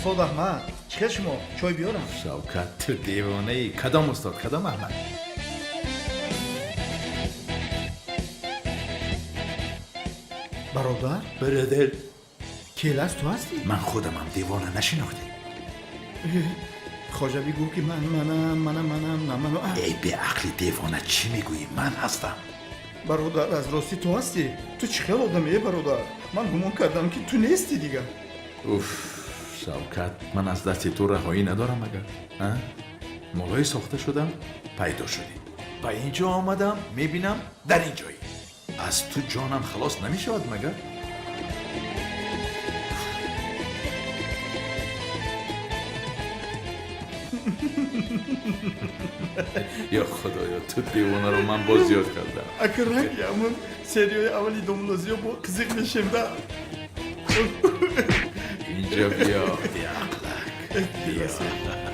Устод Аҳмад, чӣ хел шумо? Чой биёрам? Шавкат, ту девонаӣ. Кадом устод, кадом Аҳмад? Бародар. Бародар. Келас ту ҳастӣ? Ман худамам, девона, нашинохтӣ? Хоҷа бигӯ, ки ман манам, манам, манам, на ману. Эй беақли девона, чӣ мегӯӣ? Ман ҳастам. Бародар, аз ростӣ ту ҳастӣ? Ту чӣ хел одаме, э бародар? Ман гумон кардам, ки ту нестӣ дигар. Уф, Шавкат, ман аз дасти ту раҳоӣ надорам агар. Молои сохта шудам, пайдо шудӣ. Ба ин ҷо омадам, мебинам, дар ин ҷоӣ. Аз ту ҷонам халос намешавад магар? Ё Худоё, ту девонаро ман боз зиёд кардам. Ака, ранги ҳамон серияи аввали Домлазиё бо қизиқ мешем да. Инҷо биё, беақлак, биё.